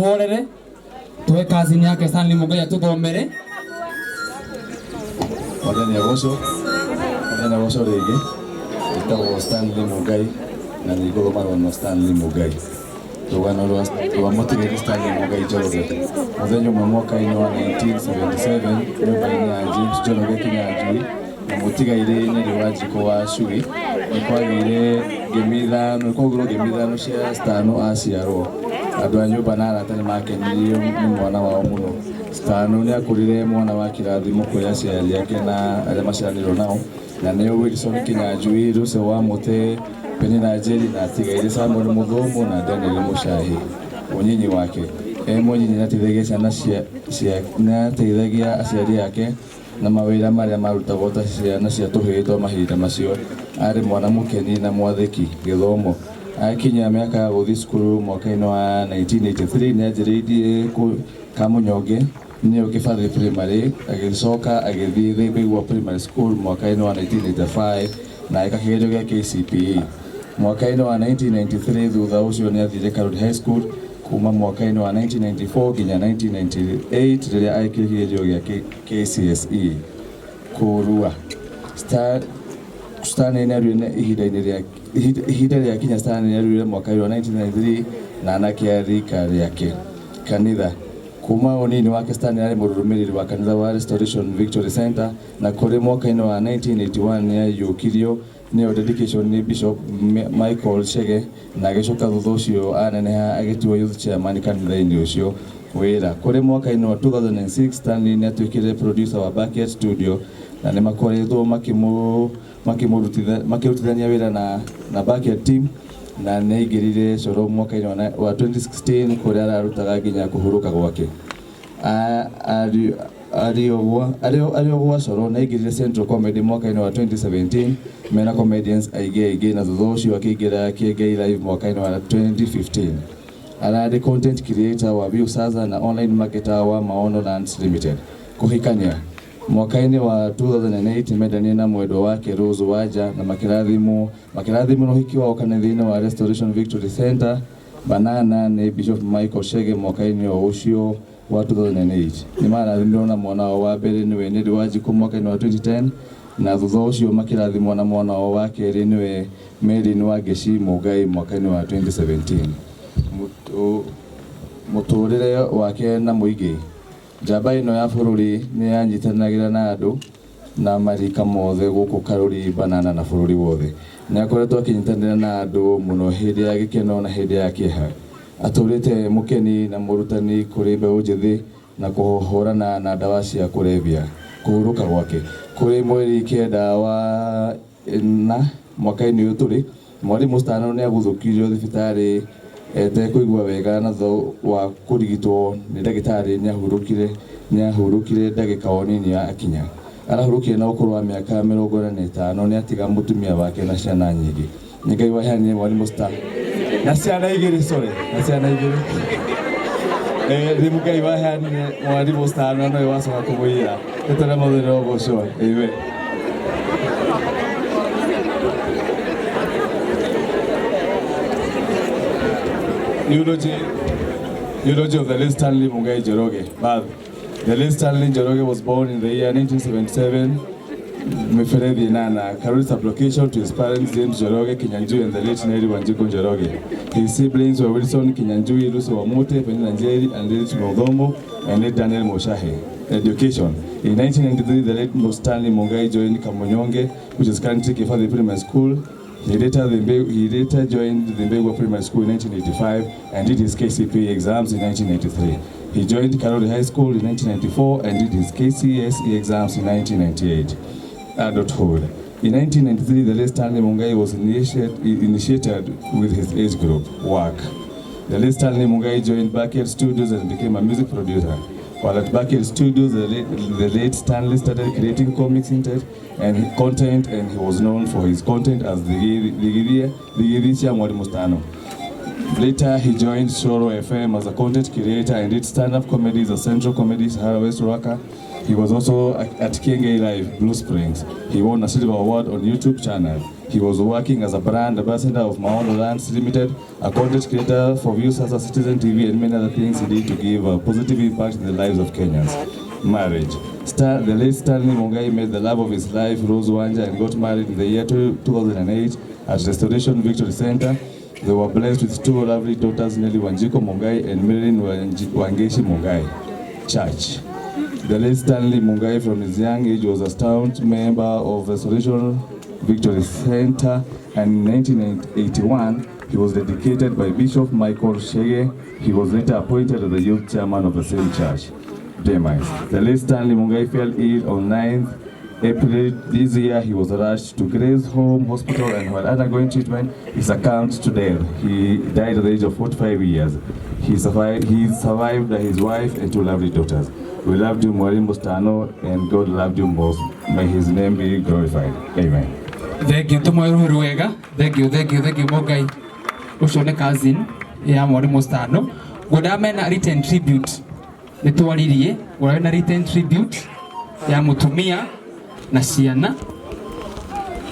Tũhorere tuhe cousin yake Stanley Mungai atũthomere. Mwathani agocwo, Mwathani agocwo rĩngĩ. Njĩtagwo Stanley Mungai na nĩ ngũthoma rũgano Stanley Mungai. Rũgano rwa mũtigairĩ Stanley Mungai Njoroge. Mũthenya ũmwe mwaka-inĩ wa 1977 nyũmba-inĩ ya James Njoroge Kinyanjui na mũtigairĩ Nyeri Wanjikũ wa Cui nĩ kwagĩire ngemi ithano, nĩ kwaugirwo ngemi ithano cia Stano aciarwo. Andũ a nyũmba na arata nĩ makenirio nĩ mwana wao mũno. Stano nĩ akũrire mwana wa kĩrathimo kũrĩ aciari ake na arĩa maciaranĩirwo nao, na nĩo Wilson Kinyanjui, Lucy wa Mũtĩ, Penina Njeri na atigairĩ Samuel Mũthũmũ na Daniel Mũcahi. Ũnyinyi wake e mũnyinyi nĩateithagia ciana cia, cia nĩateithagia aciari ake na mawĩra marĩa marutagwo ta ciana cia tũhĩĩ twa mahinda macio. Arĩ mwana mũkeni na mwathĩki. Gĩthomo akinyia mĩaka ya gũthiĩ cukuru mwaka-inĩ wa 1983 nĩanjĩrĩirie Kamunyonge nĩyo Kĩbathĩ Primary, agĩcoka agĩthiĩ Thĩmbĩgua Primary School mwaka-inĩ wa 1985 na agĩka kĩgerio gĩa KCPE mwaka-inĩ wa 1993. Thutha ũcio nĩathire Karuri High School kuma mwaka-inĩ wa 1994 nginya 1998 rĩrĩa ekire kĩgerio gĩa KCSE. Kũrua Stanley nĩaruire ihinda-inĩ rĩa ihinda rĩa kinya. Stanley nĩaruire mwaka-inĩ wa 1993 na anake a rika rĩake. Kanitha kuma ũnini wake Stanley arĩ mũrũmĩrĩri wa kanitha wa Restoration Victory Center, na kũrĩ mwaka-inĩ wa 1981 nĩaiyũkirio nĩyo dedication nĩ Bishop Michael Chege, na agĩcoka thutha ũcio aneneha agĩtuo youth chairman kanitha-inĩ ũcio. Wĩra kũrĩ mwaka-inĩ wa 2006 Stanley nĩatuĩkire producer wa Backyard Studio, na nĩ makoretwo makĩrutithania wĩra na Backyard team, na nĩ aingĩrire coro mwaka-inĩ wa 2016 kũrĩa ararutaga nginya kũhurũka gwake. Arĩ o gwa coro nĩ aingĩrire Central Comedy mwaka-inĩ wa 2017 mena comedians aingĩ aingĩ, na thutha ũcio akĩingĩra Kĩengei Live mwaka-inĩ wa 2015. Ararĩ content creator wa Viusasa na online marketer wa Maono Lands Limited. Kũhikania mwaka-inĩ wa 2008 mendanie na mwendwa wake Rose Wanja na makĩrathimwo ũhiki wao kanitha-inĩ wa Restoration Victory Center Banana nĩ Bishop Michael Chege. Mwaka-inĩ o ũcio wa 2008 nĩ marathimirwo na mwana wao wa mbere nĩwe Neri Wanjikũ mwaka-inĩ wa 2010, na thutha ũcio makĩrathimwo na mwana wao wa kerĩ nĩwe Merin Wangeci Mũngai mwaka-inĩ wa 2017. Mũtũrĩre wake na mũingĩ. Njamba ĩno ya bũrũri nĩ yanyitanagĩra na andũ na marika mothe gũkũ Karuri Banana na bũrũri wothe. Nĩ akoretwo akĩnyitanĩra na andũ mũno hĩndĩ ya gĩkeno na hĩndĩ ya kĩeha. Atũrĩte mũkeni na mũrutani kũrĩ mbeũ njĩthĩ na kũhũrana na ndawa cia kũrebia. Kũhurũka gwake kũrĩ mweri 9 wa 4 mwaka-inĩ ũyũ tũrĩ, mwarimũ Stano nĩ aguthũkirio thibitarĩ etekũigua wega, na thutha wa kũrigitwo nĩ ndagĩtarĩ nĩ ahurũkire ndagĩka o nini akinya. Arahurũkire na ũkũrũ wa mĩaka 45. Nĩ atiga mũtumia wake na ciana nyingĩ. Nĩ Ngai waheanire mwarimũ Stan na ciana igĩrĩ, sorry, na ciana igĩrĩ. Nĩ Ngai waheanire mwarimũ Stan na nowe wacoka kũmũiyĩra. Nĩtũrĩa Mwathani ũgocwo. Amen. Eulogy of the late Stanley Mungai Njoroge. Birth. The late Stanley Njoroge was born in the year 1977, Miferethi Nana, Karuri sub-location, to his parents James Njoroge Kinyanjui and the late Neri Wanjiku Njoroge. His siblings were Wilson Kinyanjui, Lucy Wamote, Penina Njeri, and late Mudhomo, and late Daniel Moshahe. Education. In 1993, the late Stanley Mungai joined Kamunyonge, which is currently Kifathi Primary School. He later joined the Mbegwa Primary School in 1985 and did his KCPE exams in 1993. He joined Karori High School in 1994 and did his KCSE exams in 1998. Adulthood. In 1993, the late Stanley Mungai was initiated with his age group, work. The late Stanley Mungai joined Backyard Studios and became a music producer. While at Backyard Studios, the late Stanley started creating comics and content, and he was known for his content as the Mwalimu Stano. Later, he joined Shoro FM as a content creator and did stand-up comedies at Central Comedy, Sahara West Rwaka. He was also at Kenge Live, Blue Springs. He won a silver award on YouTube channel. He was working as a brand ambassador of Maono Lands Limited, a content creator for Viusasa Citizen TV, and many other things he did to give a positive impact in the lives of Kenyans. Marriage. The late Stanley Mungai met the love of his life, Rose Wanja, and got married in the year 2008 at Restoration Victory Center. They were blessed with two lovely daughters, Nelly Wanjiku Mungai and Marilyn Wangechi Mungai. Church. The late Stanley Mungai, from his young age, was a staunch member of Restoration Victory Center, and in 1981, he was dedicated by Bishop Michael Chege. He was later appointed as the youth chairman of the same church. Demise. The late Stanley Mungai fell ill on 9th April this year. He was rushed to Grace Home Hospital, and while undergoing treatment, he succumbed to death. He died at the age of 45 years. He survived by his wife and two lovely daughters. We loved you, Mwalimu Stano, and God loved you most. May his name be glorified. Amen. Thank you, tũmwe wega. Thank you, thank you, thank you, Mũngai. Ũcio nĩ cousin ya mwarimũ Stano. Ngwendaga mena written tribute, nĩ twaririe ũrĩa wĩna written tribute ya mũtumia na ciana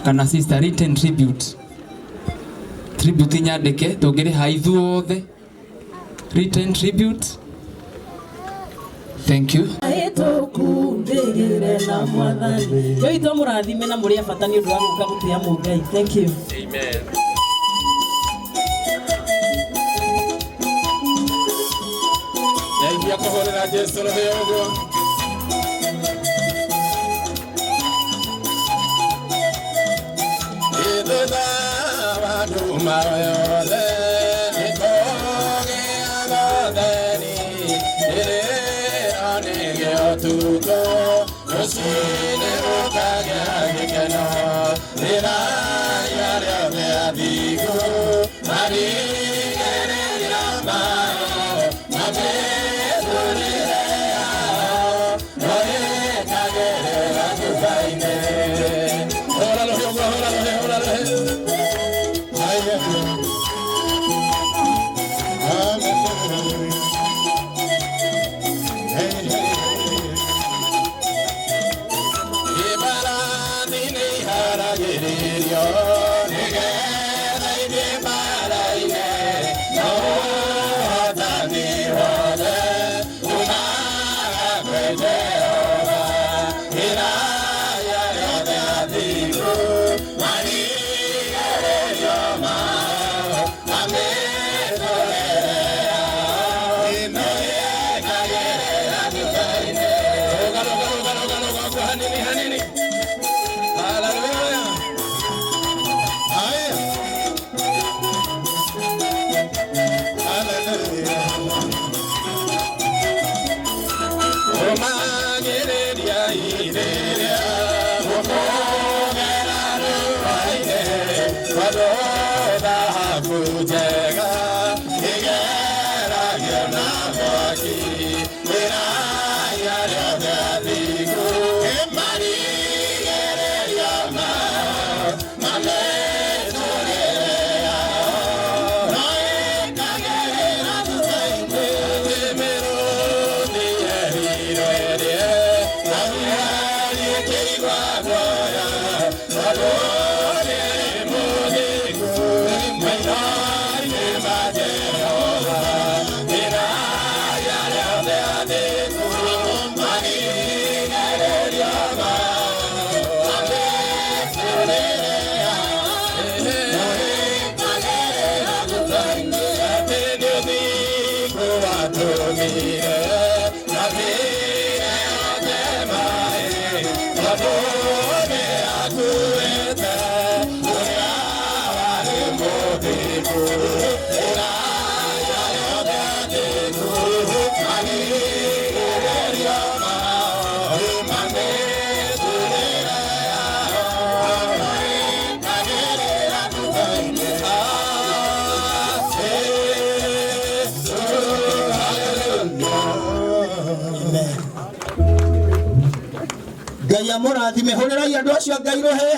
kana sister, written tribute nyandĩke tũngĩrĩha ithuothe written tribute. Thank you. Tũkumbĩrĩre na Mwathani yo itũ mũrathime na mũrĩ a bata nĩ ũndũ wa gũka gũtĩa Mũngai. Thank you. Amen. Nyaithia kũhũrĩra Jesũ rũhĩ ũguo. Ithutha wa nduma yothe nĩkũgĩa na ũtheri, kĩrĩro nĩgĩũtukũ, rũcinĩ gũkagĩa gĩkeno, rĩraya rĩothe athingu marigĩrĩrio mao mamĩtũrĩre yao noĩkagĩrĩra nyũmba-inĩ. Hũra rũhĩ ũguo, hũra rũhĩ, hũra rũhĩ. Haya. Hallelujah. Hey, hey, hey. Ibarathi nĩ iharagĩrĩrio nĩgetha ithiĩ mbara-inĩ, no ũhotani wothe umaga kwĩ Jehova. Iraya rĩothe athingu marigĩrĩrio mao mamĩtũrĩre yao ĩno ĩkagĩrĩra nyũmba-inĩ. Rũga, rũga, rũga, rũga, rũga ũguo hanini hanini. Hallelujah. Haya. Hallelujah. Ũmagĩrĩria irĩrĩa ũkũgera rũa-inĩ tondũ thahabu njega ĩgeragio na mwaki, ĩraya rĩothe athingu marigĩrĩrio mao mamĩtũrĩre yao no ĩkagĩrĩra thutha-inĩ. Mĩrũthi yerirwo ĩrĩe na ĩkĩigua guoya tondũ nĩ mũthingu maitho-inĩ ma Jehova, ĩraya rĩothe athingu marigĩrĩrio mao mamĩtũrĩre yao no ĩkagĩrĩra thutha-inĩ. Atĩ nĩ ũthingu watũmire thabire othe maĩ tondũ nĩ akuĩte ũrĩa warĩ mũthingu, ĩraya rĩothe athingu marigĩrĩrio mao mamĩtũrĩre yao no ĩkagĩrĩra thutha-inĩ. Ah, eh, oh, hallelujah. Ngai amũrathime. Hũrĩrai andũ acio a Ngai rũhĩ.